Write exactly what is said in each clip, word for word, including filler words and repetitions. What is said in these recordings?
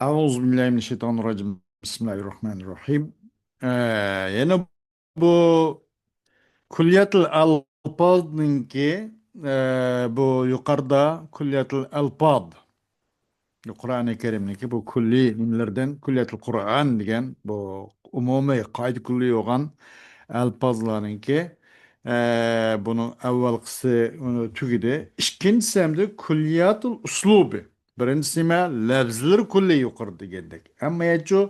أعوذ بالله من الشيطان الرجيم. بسم الله الرحمن الرحيم. ئە، يەنە بۇ كۇللىياتۇل ئەلپازنىڭكى، ئە، بۇ يۇقىرىدا كۇللىياتۇل ئەلپاز، قۇرئانى كەرىمنىڭكى بۇ كۈللى نېمىلىرىدىن، كۇللىياتۇل قۇرئان دېگەن بۇ ئومۇمىي قائىدە كۈللى بولغان ئەلپازلارنىڭكى، ئە، بۇنىڭ ئەۋۋەلقىسى، ئۇ، تۈگىدى. ئىككىنچىسى ئەمدى كۇللىياتۇل ئۇسلۇبى. بىرىنچىسى نېمە؟ لەفزلىرى كۈللى يۇقىرىدا دېگەندەك. ئەمما يەچۇ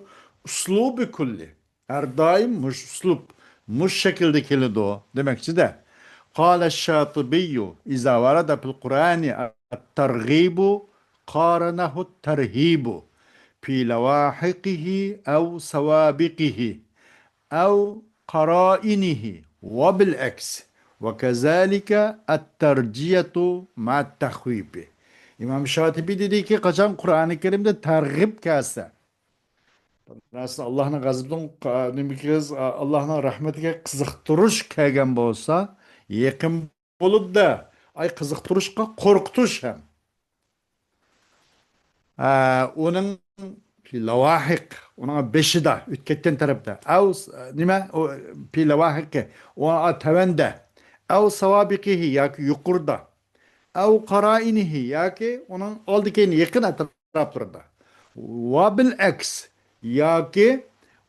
ئۇسلۇبى كۈللى. ھەر دائىم مۇش ئۇسلۇب، مۇش شەكىلدە كېلىدۇ دېمەكچىدە. قال الشاطبي إذا ورد في القرآن الترغيب قارنه الترهيب في لواحقه أو سوابقه أو قرائنه وبالعكس وكذلك الترجية مع التخويف. ئىمام شاتىبى دېدىكى، قاچان قۇرئانى كەرىمدە تەرغىب كەلسە، مەسىلەن، ئاللاھنىڭ غەزىپىدىن، نېمە، ئاللاھنىڭ رەھمىتىگە قىزىقتۇرۇش كەلگەن بولسا، يېقىن بولىدۇ-دە. ئاي، قىزىقتۇرۇشقا قورقۇتۇش ھەم. ئە، ئۇنىڭ لەۋاھىق، ئۇنىڭ بېشىدا، ئۆتۈپ كەتكەن تەرەپتە. ئەۋ، نېمە؟ ئۇ، پى لەۋاھىقى، ئۇ تەۋەندە. ئەۋ ساۋابىقىھى ياكى يۇقىرىدا. ئەۋ قارائىنىھى ياكى ئۇنىڭ ئالدى كەينى يېقىن ئەتراپلىرىدا. ۋە بىل ئەكس ياكى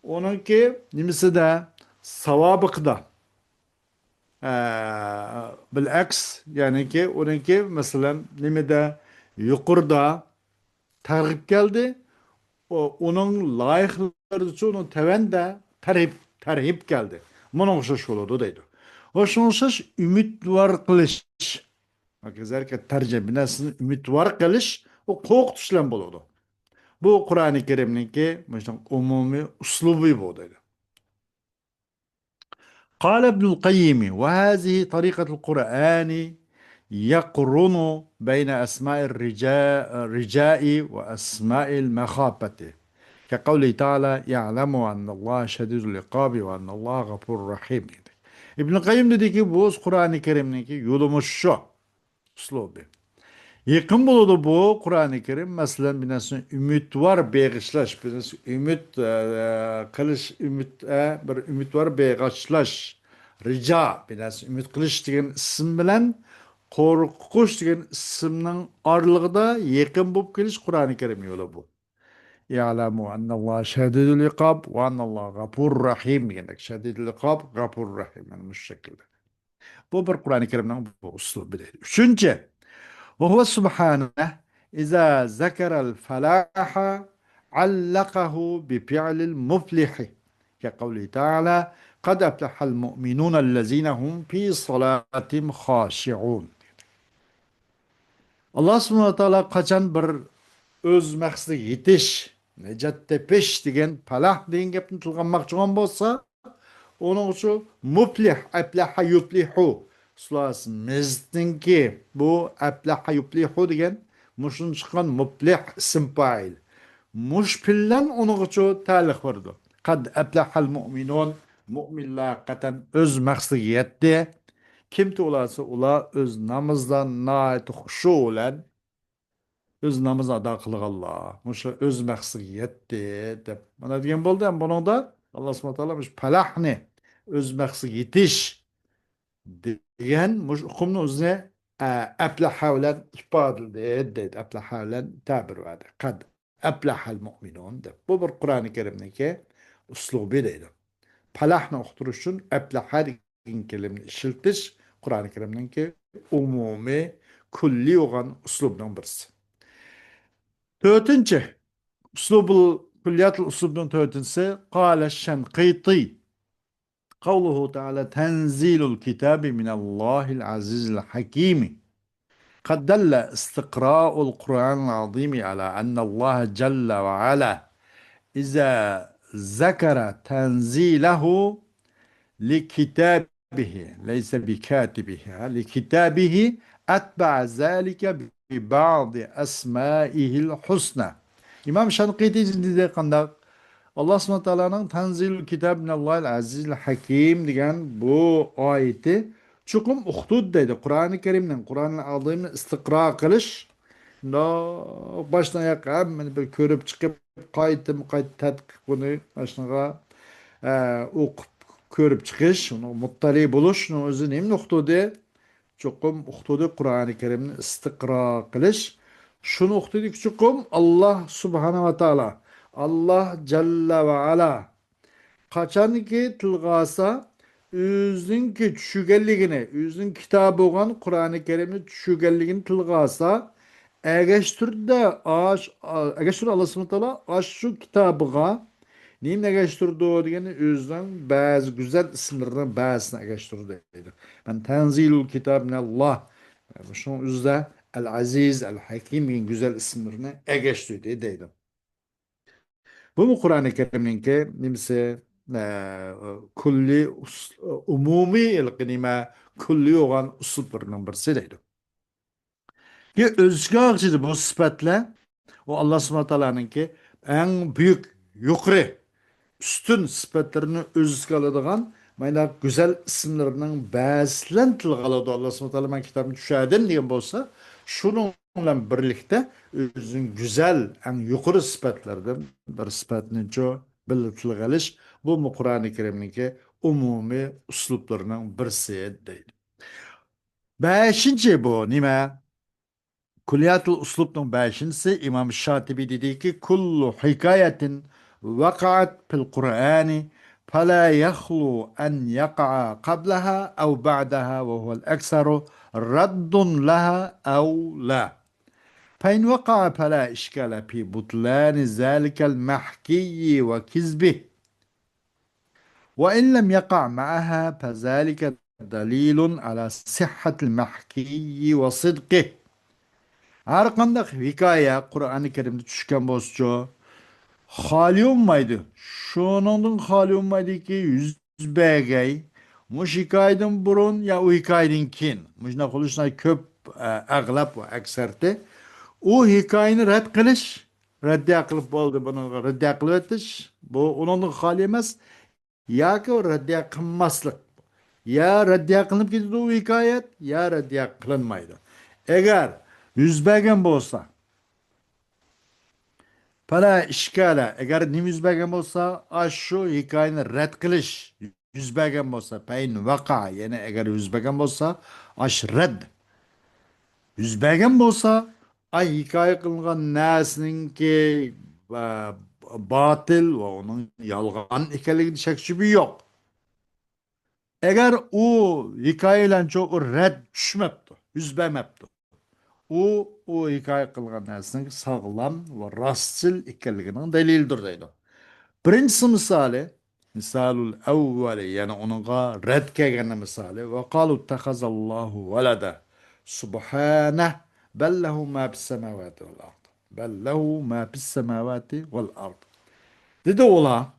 ئۇنىڭكى نېمىسىدە، ساۋابىقىدا. ئە، بىل ئەكس، يەنىكى ئۇنىڭكى، مەسىلەن، نېمىدە، يۇقىرىدا تەرغىب كەلدى. ئۇ، ئۇنىڭ لايىقلىرىدىچۇ ئۇنىڭ تەۋەندە تەرھىب، تەرھىب كەلدى. مۇنىڭغا ئوخشاش بولىدۇ دەيدۇ. ۋە شۇنىڭغا ئوخشاش ئۈمىدۋار قىلىش. ھاكازالىكە تەرجىمە بىناسىنى ئۈمىدۋار قىلىش، ئۇ قورقۇتۇش بىلەن بولىدۇ. بۇ قۇرئانى كەرىمنىڭكى مۇشۇ ئومۇمىي ئۇسلۇبى بۇ دەيدۇ. قال ابن القيم، وهذه طريقة القرآن يقرن بين أسماء الرجاء، الرجاء وأسماء المخافة. كقوله تعالى: اعلموا أن الله شديد العقاب وأن الله غفور رحيم. ئىبن قەييىم دېدىكى، بۇ قۇرئانى كەرىمنىڭكى يولىمۇ شۇ. ئۇسلۇبى. يېقىن بولىدۇ بۇ قۇرئانى كەرىم، مەسىلەن، بىر نەرسىنى ئۈمىدۋار بېغىشلاش، بىر نەرسە ئۈمىد، ئە، قىلىش، ئۈمىد، ئە، بىر ئۈمىدۋار بېغىشلاش، رىجا، بىر نەرسە ئۈمىد قىلىش دېگەن ئىسىم بىلەن قورقۇش دېگەن ئىسىمنىڭ ئارىلىقىدا يېقىن بولۇپ كېلىش قۇرئانى كەرىم يولى بۇ. اعلموا أن الله شديد العقاب وأن الله غفور رحيم دېگەندەك، شديد العقاب، غفور رحيم، يەنى مۇشۇ شەكىلدە. بۇ بىر قۇرئانى كەرىمنىڭ بۇ ئۇسلۇبى دەيدۇ. ئۈچىنچى، وهو سبحانه إذا ذكر الفلاح علقه بفعل المفلح كقوله تعالى: قد أفلح المؤمنون الذين هم في صلاتهم خاشعون. ئاللا سۇبھانەھۇ ۋە تائالا قاچان بىر ئۆز مەقسىتىگە يېتىش، نىجات تېپىش دېگەن، پالاھ دېگەن گەپنى تىلغا ئالماقچى بولغان بولسا، ئۇنىڭ ئۈچۈن مۇپلىھ، ئەپلەھە يۇپلىھۇ سۇلاسى مىزنىڭكى، بۇ ئەپلەھە يۇپلىھۇ دېگەن مۇشۇدىن چىققان مۇپلىھ ئىسىم پائىل. مۇش بىلەن ئۇنىڭ ئۈچۈن تەئەللۇق بېرىدۇ. قەد ئەپلەھەل مۇئمىنۇن، مۇئمىنلار ھەقىقەتەن ئۆز مەقسىتىگە يەتتى. كىمكى ئۇلار دېسە، ئۇلار ئۆز نامىزىدا ناھايىتى خۇشۇ بىلەن ئۆز نامىزىنى ئادا قىلغانلار، مۇشۇ ئۆز مەقسىتىگە يەتتى، دەپ مانا دېگەن بولدى. ھەم بۇنىڭدا ئاللا سۇبھانەھۇ ۋە تائالا مۇشۇ پالاھنى، ئۆز مەقسىتىگە يېتىش دېگەن مۇشۇ ئۇقۇمنى ئۆزىنى، ئە، ئەپلەھە بىلەن ئىپادىلىدى، دەيدۇ. ئەپلەھە بىلەن تەبىر بەردى. قەد ئەپلەھەل مۇئمىنۇن دەپ. بۇ بىر قۇرئانى كەرىمنىڭكى ئۇسلۇبى دەيدۇ. پالاھنى ئۇقتۇرۇش ئۈچۈن ئەپلەھە دېگەن كەلىمىنى ئىشلىتىش قۇرئانى كەرىمنىڭكى ئومۇمىي، كۈللىي بولغان ئۇسلۇبنىڭ بىرسى. تۆتىنچى، ئۇسلۇبۇل، كۈللىياتۇل ئۇسلۇبنىڭ تۆتىنچىسى، قال الشنقيطي، قوله تعالى: تنزيل الكتاب من الله العزيز الحكيم. قد دل استقراء القرآن العظيم على أن الله جل وعلا إذا ذكر تنزيله لكتابه، ليس بكاتبه، لكتابه، أتبع ذلك ببعض أسمائه الحسنى. ئىمام شانقىتى دېدى قانداق؟ ئاللا سۇبھانەھۇ ۋە تائالانىڭ تەنزىلۇل كىتاب مىنەللاھىل ئەزىزىل ھەكىم دېگەن بۇ ئايىتى چوقۇم ئۇقتۇرۇلدى دەيدۇ. قۇرئانى كەرىمنىڭ، قۇرئانىل ئازىمنى ئىستىقرا قىلىش، شۇنداق باشتىن ئاياق ھەممىنى بىر كۆرۈپ چىقىپ، قايتىم قايتا تەتقىق بۇنى ماشۇنىڭغا، ئە، ئوقۇپ كۆرۈپ چىقىش، ئۇنىڭ مۇتتەلى بولۇش، شۇنىڭ ئۆزى نېمىنى ئۇقتۇردى؟ چوقۇم ئۇقتۇردى قۇرئانى كەرىمنى ئىستىقرا قىلىش. شۇنى ئۇقتۇردىكى، چوقۇم ئاللا سۇبھانە ۋە تائالا، ئاللا جەللە ۋە ئالا قاچانكى تىلغا ئالسا، ئۆزىنىڭكى چۈشۈرگەنلىكىنى، ئۆزىنىڭ كىتابى بولغان قۇرئانى كەرىمنى چۈشۈرگەنلىكىنى تىلغا ئالسا، ئەگەشتۈردى، ئاش-، ئەگەشتۈردى ئاللا سۇبھانە تائالا ئاشۇ كىتابىغا نېمىنى ئەگەشتۈردى دېگەندە، ئۆزىنىڭ بەزى گۈزەل ئىسىملىرىنىڭ بەزىسىنى ئەگەشتۈردى دەيدۇ. مەن تەنزىلۇل كىتاب مىنەللا. شۇنىڭ ئۆزىدە ئەل ئەزىز، ئەل ھەكىم دېگەن گۈزەل ئىسىملىرىنى ئەگەشتۈردى دەيدۇ. بۇمۇ قۇرئانى كەرىمنىڭكى نېمىسى، ئە، كۈللى ئۇس-، ئومۇمىي ھېلىقى نېمە، كۈللى بولغان ئۇسلۇبلىرىنىڭ بىرسى دەيدۇ. كېيىن ئۆز ئىچىگە ئالغۇچى بۇ سۈپەتلەر، ئۇ ئاللا سۇبھانە تائالانىڭكى ئەڭ بۈيۈك، يۇقىرى، ئۈستۈن سۈپەتلىرىنى ئۆز ئىچىگە ئالىدىغان مانداق گۈزەل ئىسىملىرىنىڭ بەزىسىلەن تىلغا ئالىدۇ. ئاللا سۇبھانە تائالا مەن كىتابنى چۈشەردىم دېگەن بولسا، شۇنىڭ بىلەن بىرلىكتە ئۆزىنىڭ گۈزەل، ئەڭ يۇقىرى سۈپەتلىرىدىن بىر سۈپەتنىچۇ بىللە تىلغا ئېلىش، بۇمۇ قۇرئانى كەرىمنىڭكى ئومۇمىي ئۇسلۇبلىرىنىڭ بىرسى دەيدۇ. بەشىنچى بۇ نېمە؟ كۇللىياتۇل ئۇسلۇبنىڭ بەشىنچىسى ئىمام شاتىبى دېدىكى، كۇللۇ ھېكايەتىن ۋەقەئەت فىل قۇرئانى فەلا يەخلۇ ئەن يەقەئە قەبلەھا ئەۋ بەئدەھا ۋە ھۇۋەل ئەكسەرۇ رەددۇن لەھا ئەۋ لا. فەئىن ۋەقەئە فەلا ئىشكالە فى بۇتلانى زالىكەل مەھكىيي ۋە كىزبىھ. وإن لم يقع معها فذلك دليل على صحة المحكي وصدقه. ھەر قانداق ھېكايە قۇرئانى كەرىمدە چۈشكەن بولسىچۇ، خالىي بولمايدۇ. شۇنىڭدىن خالىي بولمايدۇكى، يۈز بەرگەي، مۇشۇ ھېكايىدىن بۇرۇن يا ئۇ ھېكايىدىن كېيىن، مۇشۇنداق بولۇشىنا كۆپ، ئە، ئەغلەپ ۋە ئەكسەرتى ئۇ ھېكايىنى رەت قىلىش، رەددىيە قىلىپ بولدى، بۇنىڭغا رەددىيە قىلىۋېتىش، بۇ ئۇنىڭدىن خالىي ئەمەس. ياكى رەددىيە قىلماسلىق. يا رەددىيە قىلىنىپ كېتىدۇ ئۇ ھېكايەت، يا رەددىيە قىلىنمايدۇ. ئەگەر يۈز بەرگەن بولسا، پەلا ئىشكالە، ئەگەر نېمە يۈز بەرگەن بولسا، ئاشۇ ھېكايىنى رەت قىلىش يۈز بەرگەن بولسا، پەئىن ۋەقەئە، يەنى ئەگەر يۈز بەرگەن بولسا، ئاش رەد يۈز بەرگەن بولسا، ئاي ھېكايە قىلىنغان نەرسىنىڭكى، ئە، باتىل ۋە ئۇنىڭ يالغان ئىكەنلىكىدە شەك شۈبھە يوق. ئەگەر ئۇ ھېكايە بىلەنچۇ ئۇ رەت چۈشمەپتۇ، يۈز بەرمەپتۇ. ئۇ، ئۇ ھېكايە قىلغان نەرسىنىڭ ساغلام ۋە راستچىل ئىكەنلىكىنىڭ دەلىلىدۇر دەيدۇ. بىرىنچىسى مىسالى، مىسالۇل ئەۋۋەلى، يەنى ئۇنىڭغا رەت كەلگەننىڭ مىسالى، ۋە قالۇ اتتەخەزەللاھۇ ۋەلەدە، سۇبھانەھ، بەل لەھۇ ما فىس سەماۋاتى ۋەل ئەرد. بەل لەھۇ ما فىس سەماۋاتى ۋەل ئەرد. دېدى ئۇلار،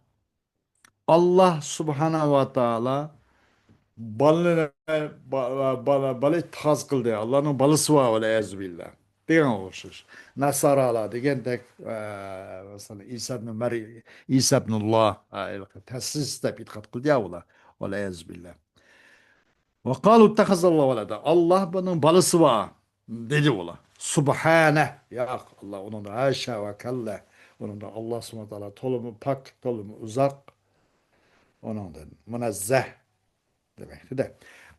ئاللا سۇبھانەھۇ ۋە تائالا بالىنى، با-، بالا، بالا ئىتتىخاز قىلدى. ئاللانىڭ بالىسى بار، ۋەل ئىيازۇ بىللا. دېگەنگە ئوخشاش. ناسارالار دېگەندەك، ئە، مەسىلەن، ئىسا ئىبنى مەر-، ئىسا ئىبنۇللا، ئە، تەسلىس دەپ ئېتىقاد قىلدى يا ئۇلار. ۋەل ئىيازۇ بىللا. ۋە قالۇ اتتەخەزەللاھۇ ۋەلەدە. ئاللا بۇنىڭ بالىسى بار، دېدى ئۇلار. سۇبھانە. ياق، ئاللا ئۇنىڭدا ھاشا ۋە كەللا. ئۇنىڭدا ئاللا سۇبھانە تائالا تولىمۇ پاك، تولىمۇ ئۇزاق. ئۇنىڭدىن مۇنەززەھ دېمەكتە-دە.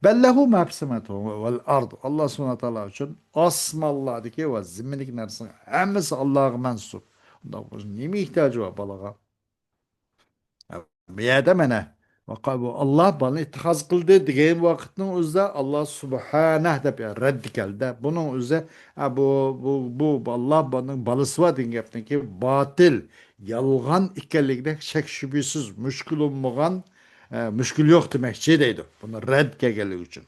بەل لەھۇ ما فىس سەماۋاتى ۋەل ئەرد. ئاللا سۇبھانە تائالا ئۈچۈن ئاسمانلاردىكى ۋە زېمىندىكى نەرسىنىڭ ھەممىسى ئاللاغا مەنسۇپ. ئۇنداق بولسا نېمە ئېھتىياجى بار بالىغا؟ بۇ يەردە مانا، بۇ ئاللا بالىنى ئىتتىخاز قىلدى دېگەن ۋاقىتنىڭ ئۆزىدە ئاللا سۇبھانەھ دەپ رەددى كەلدى. بۇنىڭ ئۆزى، ئە، بۇ، بۇ، بۇ، بۇ ئاللا بالىنىڭ بالىسى بار دېگەن گەپنىڭكى باتىل، يالغان ئىكەنلىكىدە شەك شۈبھىسىز، مۈشكۈل بولمىغان، ئە، مۈشكۈل يوق دېمەكچى دەيدۇ. بۇنى رەد كەلگەنلىكى ئۈچۈن.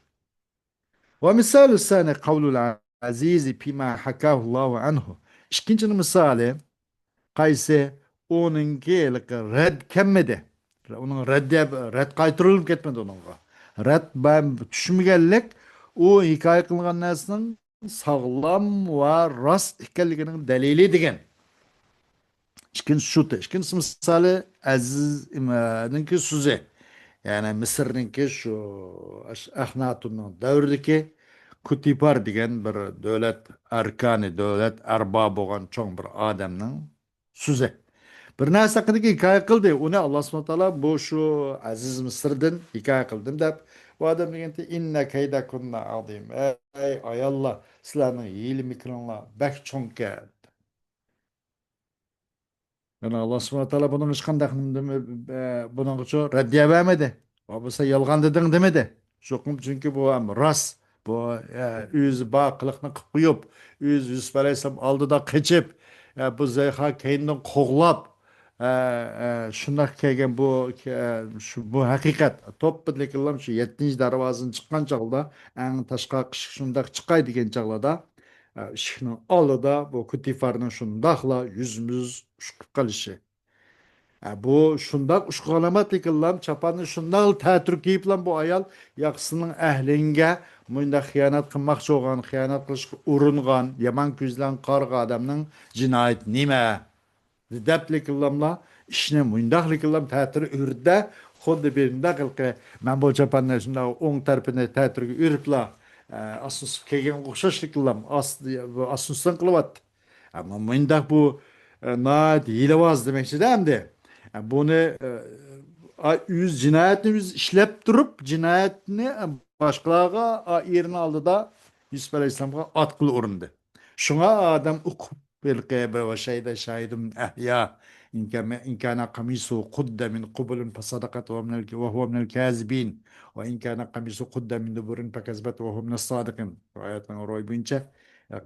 ومثال الثاني قول العزيز فيما حكاه الله عنه. ئىككىنچىنىڭ مىسالى قايسى؟ ئۇنىڭكى ھېلىقى رەد كەلمىدى. ئۇنىڭ رەد، رەد قايتۇرۇلۇپ كەتمىدى ئۇنىڭغا. رەد بە-، چۈشمىگەنلىك ئۇ ھېكايە قىلغان نەرسىنىڭ ساغلام ۋە راست ئىكەنلىكىنىڭ دەلىلى دېگەن. ئىككىنچى شۇتى، ئىككىنچى مىسالى ئەزىز ئىم-، نىڭكى سۆزى. يەنى مىسىرنىڭكى شۇ ئەخناتوننىڭ دەۋرىدىكى كۇتىپار دېگەن بىر دۆلەت ئەركانى، دۆلەت ئەربابى بولغان چوڭ بىر ئادەمنىڭ سۆزى. بىر نەرسە ھەققىدىكى ھېكايە قىلدى. ئۇنى ئاللا سۇبھانەھۇ ۋە تائالا بۇ شۇ ئەزىز مىسىردىن ھېكايە قىلدىم دەپ، بۇ ئادەم دېگەنتى، «ئىننە كەيدەكۇننە ئازىم.» ئەي ئاياللار، سىلەرنىڭ ھىيلە-مىكرىڭلار بەك چوڭكەن. يەنى ئاللا سۇبھانەھۇ ۋە تائالا بۇنىڭغا ھېچقانداق نېمە دېمە-، ئە، بۇنىڭغىچۇ رەددىيە بەرمىدى. ۋە بولسا يالغان دېدىڭ دېمىدى. چوقۇم، چۈنكى بۇ ھەم راست. بۇ، ئە، ئۆزى بار قىلىقنى قىلىپ قويۇپ، ئۆزى يۈسۈپ ئەلەيھىسسالام ئالدىدا قېچىپ، ئە، بۇ زۇلەيخا كەينىدىن قوغلاپ، ئە، ئە، شۇنداق كەلگەن بۇ، ئە، شۇ، بۇ ھەقىقەت. توپپىدىكىلام شۇ يەتتىنچى دەرۋازىدىن چىققان چاغدا، ئەڭ تاشقى ئىشىك شۇنداق چىقاي دېگەن چاغلاردا، ئە، ئىشىكنىڭ ئالدىدا بۇ كۇتىفارنىڭ شۇنداقلا يۈزمۇ يۈز ئۇچۇپ قېلىشى. ئە، بۇ شۇنداق ئۇچقۇن ئالامەتلىكىنلام، چاپاننى شۇنداق تەتۈر كىيىپلام بۇ ئايال ياقىسىنىڭ ئەھلىگە مۇنداق خىيانەت قىلماقچى بولغان، خىيانەت قىلىشقا ئۇرۇنغان، يامان كۆز بىلەن قارىغان ئادەمنىڭ جىنايىتى نېمە؟ دەپلىكىنلاملا ئىشنى مۇنداقلىكىنلام تەتۈر ئۆردە، خۇددى بىر مۇنداق ھېلىقى مەن بۇ چاپاننى شۇنداق ئوڭ تەرىپىنى تەتۈرگە ئۆرۈپلا، ئە، ئاستىن سۇپ كىيگەنگە ئوخشاشلىقىنلام ئاست-، ئاستىن ئۈستۈن قىلىۋاتتى. ئەمما مۇنداق بۇ، ئە، ناھايىتى ھىيلىۋاز دېمەكچىدە ئەمدى. ئە، بۇنى، ئە، ئا، ئۆز جىنايەتنى ئۆزى ئىشلەپ تۇرۇپ، جىنايەتنى، ئە، باشقىلارغا، ئا، ئېرىنىڭ ئالدىدا يۈسۈپ ئەلەيھىسسالامغا ئاتقىلى ئۇرۇندى. شۇڭا ئادەم ئۇقۇپ، ھېلىقى بىر ۋە شەھىدە شاھىدۇن ئەھيا، ئىن كان، ئىن كان قميصه قد من قبل فصدقت وهو من الك-، وهو من الكاذبين، وإن كان قميصه قد من دبر فكذبت وهو من الصادقين. رىۋايەتنىڭ روھى بويىچە،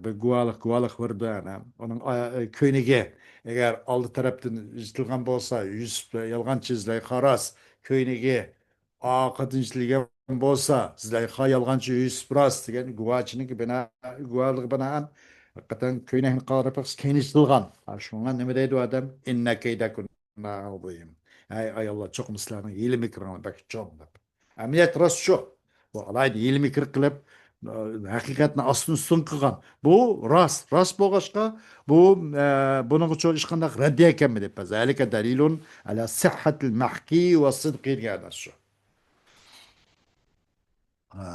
بىر گۇۋاھلىق، گۇۋاھلىق بېرىدۇ، ئەنە، ئۇنىڭ ئا-، كۆينىكى ئەگەر ئالدى تەرەپتىن يىرتىلغان بولسا، يۈسۈپ يالغانچى، زۇلەيخا راست، كۆينىكى ئارقىدىن يىرتىلگەن بولسا، زۇلەيخا يالغانچى، يۈسۈپ راست دېگەن گۇۋاھچىنىڭكى بىنا-، گۇۋاھلىقىغا بىنائەن، ھەقىقەتەن كۆينەكنى قاغىرىپ كەينى يىرتىلغان. ھا، شۇڭا نېمە دەيدۇ ئادەم؟ «ئىننە كەيدەكۇننە ئازىم.» ھەي ئاياللار، چوقۇم سىلەرنىڭ ھىيلە-مىكرىڭلار بەك چوڭ دەپ. ئەمەلىيەت راست شۇ. بۇ ئالاھىدە ھىيلە-مىكىر قىلىپ، ئە، ھەقىقەتنى ئاستىن ئۈستۈن قىلغان. بۇ راست. راست بولغاچقا، بۇ، ئە، بۇنىڭغىچۇ ھېچقانداق رەددىيە كەلمىدى. فذلك دليل على صحة المحكي وصدقه دېگەن نەرسە شۇ. ئە،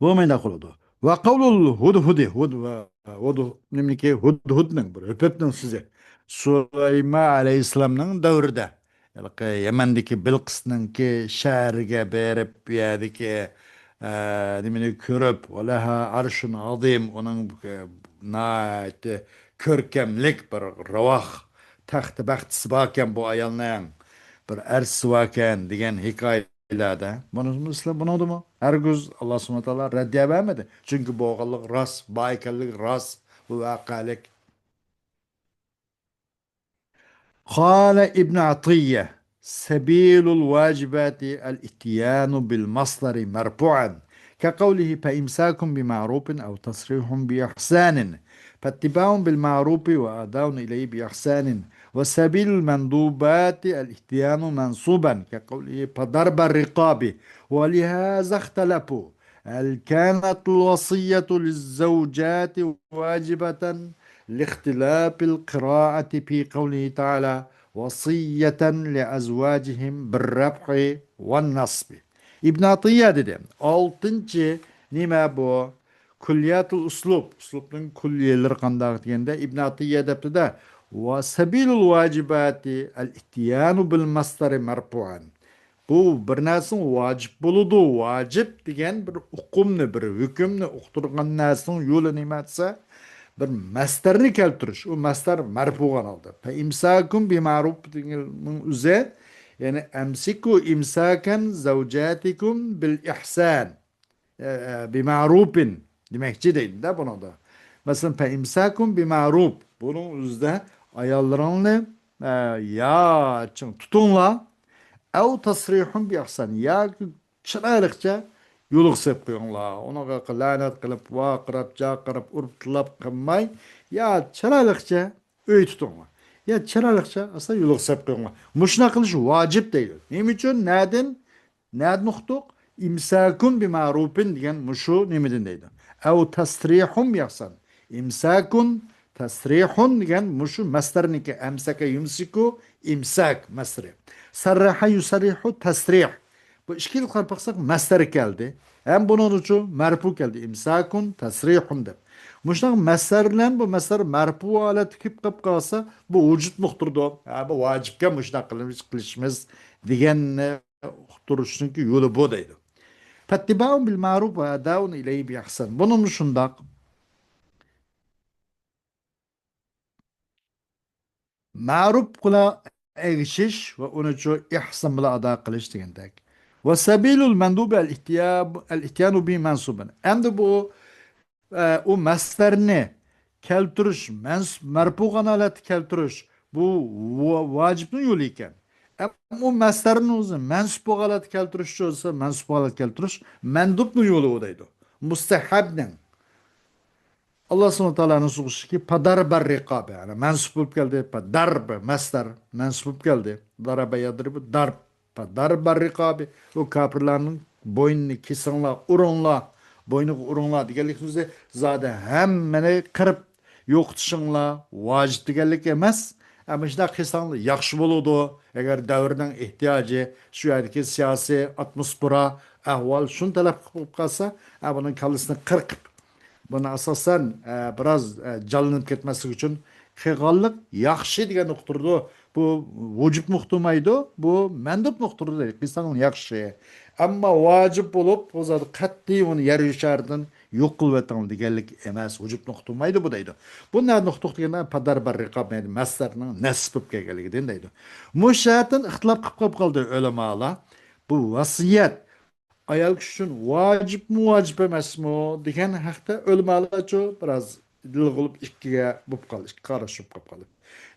بۇ مۇنداق بولىدۇ. ۋە قەۋلۇل ھۇدھۇدى، ھۇد-، ۋە ھۇد-، نېمىنىكى، ھۇدھۇدنىڭ، بىر ھۆپۈپنىڭ سۆزى. سۇلايمان ئەلەيھىسسالامنىڭ دەۋرىدە، ھېلىقى يەمەندىكى بىلقىسنىڭكى شەھىرىگە بېرىپ، بۇ يەردىكى، ئە، نېمىنى كۆرۈپ، ۋە لەھا ئەرشۇن ئازىم، ئۇنىڭ، ئە، ناھايىتى كۆركەملىك بىر راۋاق تەختى بەختىسى باركەن بۇ ئايالنىڭ، بىر ئەرشى باركەن دېگەن ھېكايە. ئىلادە. بۇنى سىلەر بۇنىڭدىمۇ ھەرگىز ئاللا سۇبھانەھۇ ۋە تائالا رەددىيە بەرمىدى. چۈنكى بولغانلىق راست، بار ئىكەنلىكى راست، بۇ ۋەقەلىك. قال ابن عطية: سبيل الواجبات الإتيان بالمصدر مرفوعا، كقوله: فإمساك بمعروف أو تسريح بإحسان، فاتباع بالمعروف وأداء إليه بإحسان، وسبيل المندوبات الإتيان منصوبا، كقوله: فضرب الرقاب، ولهذا اختلفوا، هل كانت الوصية للزوجات واجبة لاختلاف القراءة في قوله تعالى: وصية لأزواجهم بالرفع والنصب. ئىبن ئاتىيە دېدى، ئالتىنچى نېمە بۇ؟ كۇللىياتۇل ئۇسلۇب، ئۇسلۇبنىڭ كۇللىيەلىرى قانداق دېگەندە، ئىبن ئاتىيە دەپتۇ-دە، ۋە سەبىلۇل ۋاجىباتى ئەل ئىتيانۇ بىل مەسدەرى مەرپۇئەن. بۇ بىر نەرسىنىڭ ۋاجىپ بولىدۇ، ۋاجىپ دېگەن بىر ئۇقۇمنى، بىر ھۆكۈمنى ئۇقتۇرغان نەرسىنىڭ يولى نېمە دېسە، بىر مەسدەرنى كەلتۈرۈش، ئۇ مەسدەر مەرپۇ بولغان ھالدا. فە ئىمساكۇم بى مەرۇپ دېگەننىڭ ئۆزى، يەنى ئەمسىكۇ ئىمساكەن زەۋجاتىكۇم بىل ئىھسان. ئە، ئە، بىمەرۇپىن دېمەكچى دەيدۇ-دە بۇنىڭدا. مەسىلەن، فەئىمساكۇم بىمەرۇپ. بۇنىڭ ئۆزىدە ئاياللىرىڭنى، ئە، يا چىڭ تۇتۇڭلار. ئەۋ تەسرىھۇم بىئىھسان. ياكى چىرايلىقچە يولۇغا سېلىپ قويۇڭلار. ئۇنىڭغا لەنەت قىلىپ، ۋارقىراپ، جارقىراپ، ئۇرۇپ، تىللاپ قىلماي، يا چىرايلىقچە ئۆي تۇتۇڭلار. يا چىرايلىقچە ئاستا يولغا سېلىپ قويۇڭلار. مۇشۇنداق قىلىش ۋاجىپ دەيدۇ. نېمە ئۈچۈن؟ نەدىن؟ نەدىن ئۇقتۇق؟ ئىمساكۇن بىمەرۇپىن دېگەن مۇشۇ نېمىدىن دەيدۇ. ئەۋ تەسرىھۇم ياخسان. ئىمساكۇن، تەسرىھۇن دېگەن مۇشۇ مەسدەرنىكى. ئەمسەكە يۇمسىكۇ، ئىمساك مەسدىرى. سەررەھە يۇسەررىھۇ، تەسرىھ. بۇ ئىككىلىك قاراپ باقساق، مەسدەر كەلدى. ھەم بۇنىڭ ئۈچۈن مەرپۇ كەلدى. ئىمساكۇن، تەسرىھۇن دەپ. مۇشۇنداق مەسدەر بىلەن بۇ مەسدەر مەرپۇ ھالەتتە كېلىپ قېلىپ قالسا، بۇ ۋۇجۇبنى ئۇقتۇرىدۇ. ھە، بۇ ۋاجىپكەن مۇشۇنداق قىلىش، قىلىشىمىز دېگەننى ئۇقتۇرۇشنىڭكى يولى بۇ دەيدۇ. فاتباع بالمعروف وأداء إليه بإحسان. بۇنىمۇ شۇنداق. مەرۇپ بىلەن ئەگىشىش ۋە ئۇنى شۇ ئېھسان بىلەن ئادا قىلىش دېگەندەك. وسبيل المندوب الاتيان به منصوبا. ئەمدى بۇ، ئە، ئۇ مەسدەرنى كەلتۈرۈش، مەنسۇب، مەرپۇ ھالەتتە كەلتۈرۈش، بۇ ۋا-، ۋاجىپنىڭ يولى ئىكەن. ئەمما ئۇ مەسدەرنى ئۆزى مەنسۇب ھالەتتە كەلتۈرۈش ئۈچۈن بولسا، مەنسۇب ھالەتتە كەلتۈرۈش مەندۇبنىڭ يولى ئۇ دەيدۇ. مۇستەھەبنىڭ. ئاللا سۇبھانەھۇ ۋە تائالانىڭ سۆزىكى پادار بار رىقابى. يەنى مەنسۇب بولۇپ كەلدى. پادار، مەسدەر مەنسۇب بولۇپ كەلدى. دارابە يادرىبۇ دار. پادار بار رىقابى. ئۇ كاپىرلارنىڭ بوينىنى كېسىڭلار، ئۇرۇڭلار، بوينىغا ئۇرۇڭلار دېگەنلىك سۆزى زادى ھەممىنى قىرىپ يوقىتىشىڭلار ۋاجىپ دېگەنلىك ئەمەس. ئەمما شۇنداق قىلساڭلار ياخشى بولىدۇ. ئەگەر دەۋرنىڭ ئېھتىياجى، شۇ يەردىكى سىياسىي ئاتموسفېرا، ئەھۋال شۇنى تەلەپ قىلىپ قالسا، ئە، بۇنىڭ كاللىسىنى قىرقىپ، بۇنى ئاساسەن، ئە، بىراز، ئە، جانلىنىپ كەتمەسلىك ئۈچۈن قىلغانلىق ياخشى دېگەننى ئۇقتۇرىدۇ. بۇ ۋۇجۇبنى ئۇقتۇرمايدۇ، بۇ مەندۇبنى ئۇقتۇرىدۇ. قىلساڭ ياخشى. ئەمما ۋاجىپ بولۇپ، بۇ زادى قەتئىي ئۇنى يەر يوشاردىن يوق قىلىۋېتىڭ دېگەنلىك ئەمەس. ۋۇجۇبنى ئۇقتۇرمايدۇ بۇ دەيدۇ. بۇ نەدىن ئۇقتۇق دېگەندە، پادار بار رىقاب دېگەن مەسدەرنىڭ نەسب بولۇپ كەلگەنلىكىدىن دەيدۇ. مۇشۇ جەھەتتىن ئىختىلاپ قىلىپ قېلىپ قالدى ئۆلىمالار. بۇ ۋاسىيەت ئايال كىشى ئۈچۈن ۋاجىپمۇ، ۋاجىپ ئەمەسمۇ دېگەن ھەقتە ئۆلىمالارچۇ بىراز دىلغۇلۇپ ئىككىگە بولۇپ قالدى، ئىككى قاراش بولۇپ قالدى.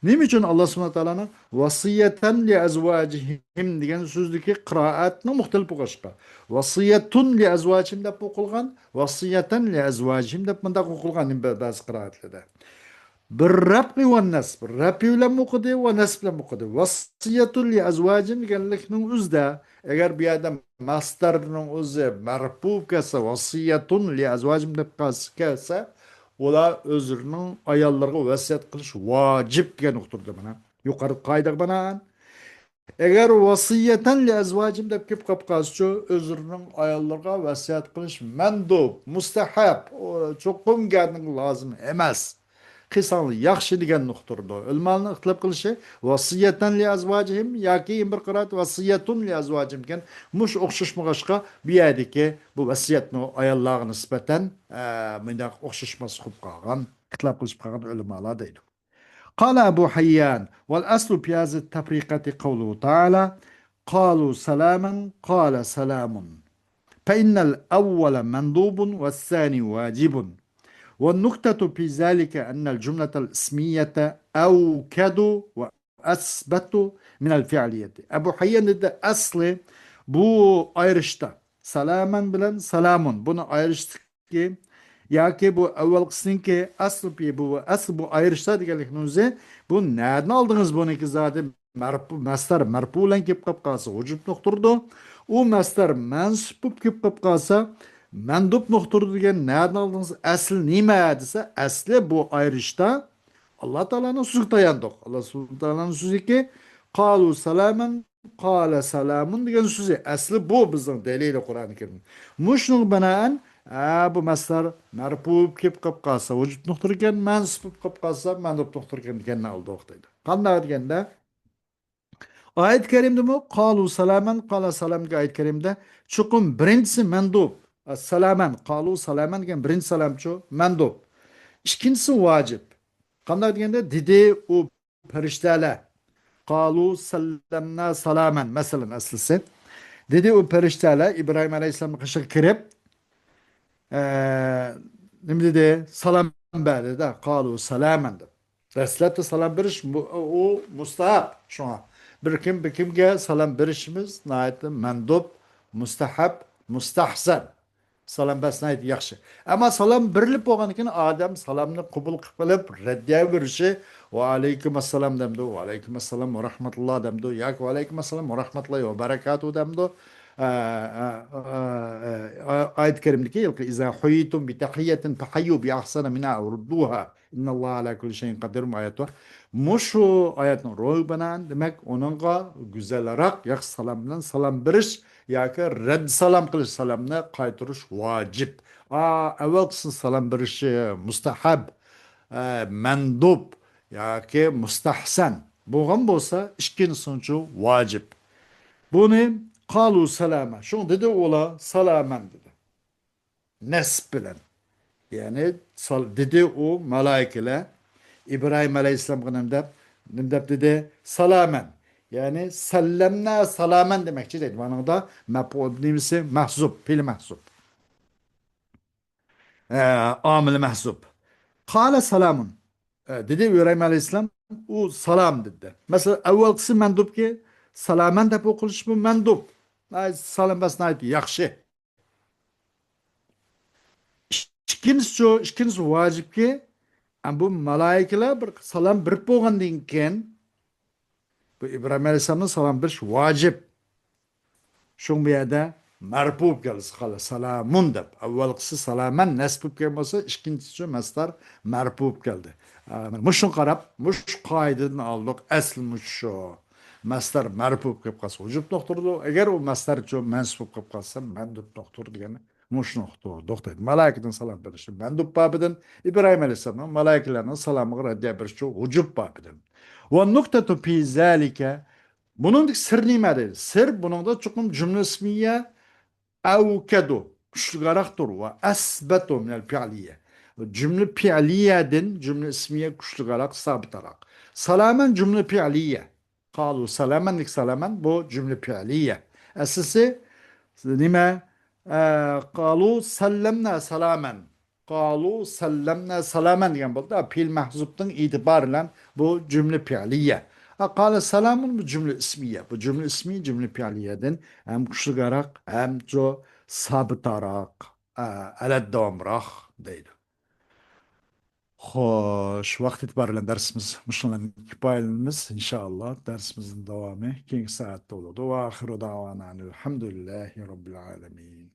نېمە ئۈچۈن ئاللا سۇبھانەھۇ ۋە تائالانىڭ ۋاسىيەتەن لىئەزۋاجىھىم دېگەن سۆزدىكى قىرائەتنىڭ مۇختەلىپ بولغاچقا، ۋاسىيەتۇن لىئەزۋاجىھىم دەپ ئوقۇلغان، ۋاسىيەتەن لىئەزۋاجىھىم دەپ مۇنداق ئوقۇلغان بەزى قىرائەتلەردە. بىر رەپئى ۋە نەسب. رەپئى بىلەن ئوقۇدى ۋە نەسب بىلەن ئوقۇدى. ۋەسىيەتۇن لىئەزۋاجىم دېگەنلىكنىڭ ئۆزىدە، ئەگەر بۇ يەردە مەسدەرنىڭ ئۆزى مەرپۇ كەلسە، ۋەسىيەتۇن لىئەزۋاجىم دەپ قالسا، كەلسە، ئۇلار ئۆزلىرىنىڭ ئاياللىرىغا ۋەسىيەت قىلىش ۋاجىپ دېگەن ئۇقتۇرىدۇ مانا. يۇقىرىقى قائىدىگە بىنائەن. ئەگەر ۋەسىيەتەن لىئەزۋاجىم دەپ كېلىپ قاپ قالسىچۇ، ئۆزلىرىنىڭ ئاياللىرىغا ۋەسىيەت قىلىش مەندۇب، مۇستەھەب، ئۇ چوقۇم گەرنىڭ لازىم ئەمەس. قىلساڭلار ياخشى دېگەننى ئۇقتۇرىدۇ. ئۆلىمالارنىڭ ئىختىلاپ قىلىشى ۋەسىيەتەن لىئەزۋاجىھىم ياكى يەنە بىر قىرائەت ۋەسىيەتۇن لىئەزۋاجىھىم ئىكەن. مۇشۇ ئوخشاشمىغاچقا، بۇ يەردىكى بۇ ۋەسىيەتمۇ ئاياللارغا نىسبەتەن، ئە، مۇنداق ئوخشاشماس قىلىپ قالغان، ئىختىلاپ قىلىشىپ قالغان ئۆلىمالار دەيدۇ. قال أبو حيان: والأصل في هذه التفرقة قوله تعالى: قالوا سلاما، قال سلام، فإن الأول مندوب والثاني واجب. والنكتة في ذلك أن الجملة الاسمية أوكد وأثبت من الفعلية. ئەبۇ ھەييان دېدى، ئەسلى بۇ ئايرىشتا سالامەن بىلەن سالامۇن، بۇنى ئايرىشتىكى ياكى بۇ ئەۋۋەلقىسىنىڭكى ئەسلى بۇ، ئەسلى بۇ ئايرىشتا دېگەنلىكنىڭ ئۆزى، بۇ نەدىن ئالدىڭىز بۇنىڭكى زادى؟ مەرپۇ، مەسدەر مەرپۇ بىلەن كېلىپ قاپ قالسا ۋۇجۇبنى ئۇقتۇرىدۇ. ئۇ مەسدەر مەنسۇب بولۇپ كېلىپ قاپ قالسا مەندۇبنى ئۇقتۇرىدۇ دېگەن نەدىن ئالدىڭىز؟ ئەسلى نېمە دېسە، ئەسلى بۇ ئايرىشتا ئاللا تائالانىڭ سۆزىگە تاياندۇق. ئاللا سۇبھانەھۇ تائالانىڭ سۆزىكى، قالۇ سالامەن، قالە سالامۇن دېگەن سۆزى. ئەسلى بۇ بىزنىڭ دەلىلى قۇرئانى كەرىم. مۇشۇنىڭغا بىنائەن، ھە، بۇ مەسدەر مەرپۇ بولۇپ كېلىپ قاپ قالسا ۋۇجۇبنى ئۇقتۇرىدىكەن، مەنسۇب بولۇپ قاپ قالسا مەندۇبنى ئۇقتۇرىدىكەن دېگەننى ئالدۇق دەيدۇ. قانداق دېگەندە، ئايەت كەرىمدىمۇ قالۇ سالامەن، قالە سالام دېگەن ئايەت كەرىمدە چوقۇم بىرىنچىسى مەندۇب. سالامەن، قالۇ سالامەن دېگەن بىرىنچى سالامچۇ مەندۇب. ئىككىنچىسى ۋاجىب. قانداق دېگەندە، دېدى ئۇ پەرىشتەلەر. قالۇ سەللەمنا سالامەن، مەسىلەن، ئەسلىسى. دېدى ئۇ پەرىشتەلەر ئىبراھىم ئەلەيھىسسالامنىڭ قېشىغا كىرىپ، ئە، نېمە دېدى؟ سالام بەردى-دە، قالۇ سالامەن دەپ. دەسلەپتە سالام بېرىش مۇ-، ئۇ مۇستەھەب شۇڭا. بىر كىم بىر كىمگە سالام بېرىشىمىز ناھايىتى مەندۇب، مۇستەھەب، مۇستەھسەن. سالام بەرسە ناھايىتى ياخشى. ئەمما سالام بېرىلىپ بولغاندىن كېيىن ئادەم سالامنى قوبۇل قىلىپ، رەددىيە بېرىشى، ۋەئەلەيكۇم ئەسسالام دەمدۇ، ۋەئەلەيكۇم ئەسسالام ۋە رەھمەتۇللا دەمدۇ ياكى ۋەئەلەيكۇم ئەسسالام ۋە رەھمەتۇللاھى ۋە بەرەكاتۇھ دەمدۇ. ئە، ئە، ئە، ئە، ئايەت كەرىمدىكى، ئىزا ھۇييىتۇم بىتەھىييەتىن فەھەييۇ بىئەھسەنە مىنھا ئەۋ رۇددۇھا. ئىنناللاھە ئەلا كۇللى شەيئىن قەدىر ئايەت بار. مۇشۇ ئايەتنىڭ روھىغا بىنائەن، دېمەك، ئۇنىڭغا گۈزەلرەك ياخشى سالام بىلەن سالام بېرىش ياكى رەدد سالام قىلىش، سالامنى قايتۇرۇش ۋاجىپ. ئا، ئەۋۋەلكىسىنى سالام بېرىشى مۇستەھەب، ئە، مەندۇب ياكى مۇستەھسەن بولغان بولسا، ئىككىنچىسىنىچۇ ۋاجىپ. بۇنى قالۇ سالاما. شۇڭا دېدى ئۇلار سالامەن دېدى. نەسب بىلەن. يەنى سال-، دېدى ئۇ مالايىكىلەر ئىبراھىم ئەلەيھىسسالامغا نېمە دەپ، نېمە دەپ دېدى؟ سالامەن. يەنى سەللەمنا سالامەن دېمەكچى دەيدۇ. مانىڭدا مەپئۇل نېمىسى؟ مەھزۇب، پېئىل مەھزۇب. ئە، ئامىلى مەھزۇب. قالە سالامۇن. ئە، دېدى ئىبراھىم ئەلەيھىسسالام، ئۇ سالام دېدى. مەسىلەن، ئەۋۋەلقىسى مەندۇبكى، سالامەن دەپ ئوقۇلۇشى بۇ مەندۇب. ناھايىتى سالام بەس، ناھايىتى ياخشى. ئىككىنچىسىچۇ، ئىككىنچىسى ۋاجىپكى، ئە، بۇ مالايىكىلەر بىر سالام بېرىپ بولغاندىن كېيىن، بۇ ئىبراھىم ئەلەيھىسسالامنىڭ سالام بېرىش ۋاجىپ. شۇڭا بۇ يەردە مەرپۇ بولۇپ كەلدى. قالە سالامۇن دەپ. ئەۋۋەلقىسى سالامەن نەسب بولۇپ كەلگەن بولسا، ئىككىنچىسى مەسدەر مەرپۇ بولۇپ كەلدى. ئە، مۇشۇنى قاراپ، مۇشۇ قائىدىدىن ئالدۇق، ئەسلى مۇشۇ. مەسدەر مەرپۇ بولۇپ كەپ قالسا، ۋۇجۇب نۇقتىدۇر. ئەگەر ئۇ مەسدەرچۇ مەنسۇب بولۇپ كەپ قالسا، مەندۇب نۇقتىدۇر دېگەن مۇشۇ نۇقتىدۇر. توختايدۇ. مالايىكىدىن سالام بېرىشى مەندۇب بابىدىن، ئىبراھىم ئەلەيھىسسالامنىڭ مالايىكىلەرنىڭ سالامىغا رەددىيە بېرىشى ۋۇجۇب بابىدىن. ۋە نۇقتەتۇ پى زالىكە. بۇنىڭدىكى سىر نېمە دەيدۇ؟ سىر بۇنىڭدا چوقۇم جۈملە ئىسمىيە ئەۋكەدۇ، كۈچلۈكراقتۇر، ۋە ئەسبەتۇ مىنەل پىئلىيە. جۈملە پىئلىيەدىن جۈملە ئىسمىيە كۈچلۈكراق، سابىتراق. سالامەن جۈملە پىئلىيە. قالۇ سالامەندىكى سالامەن بۇ جۈملە پىئلىيە. ئەسلىسى نېمە؟ ئە، قالۇ سەللەمنا سالامەن. قالۇ سەللەمنا سالامەن دېگەن بولدى. پېئىل مەھزۇبنىڭ ئېتىبارى بىلەن بۇ جۈملە پىئلىيە. ئە، قالە سالامۇن بۇ جۈملە ئىسمىيە. بۇ جۈملە ئىسمىي، جۈملە پىئلىيەدىن ھەم كۈچلۈكراق، ھەم جو سابىتراق، ئە، ئەلەد داۋامراق دەيدۇ. خوش، ۋاقىت ئېتىبارى بىلەن دەرسىمىز مۇشۇنىڭ بىلەن كۇپايىلىنىمىز. ئىنشائاللا، دەرسىمىزنىڭ داۋامى كېيىنكى سائەتتە بولىدۇ. ۋە ئاخىرۇ داۋانا ئەلھەمدۇلىللاھى رەببىل ئالەمىن.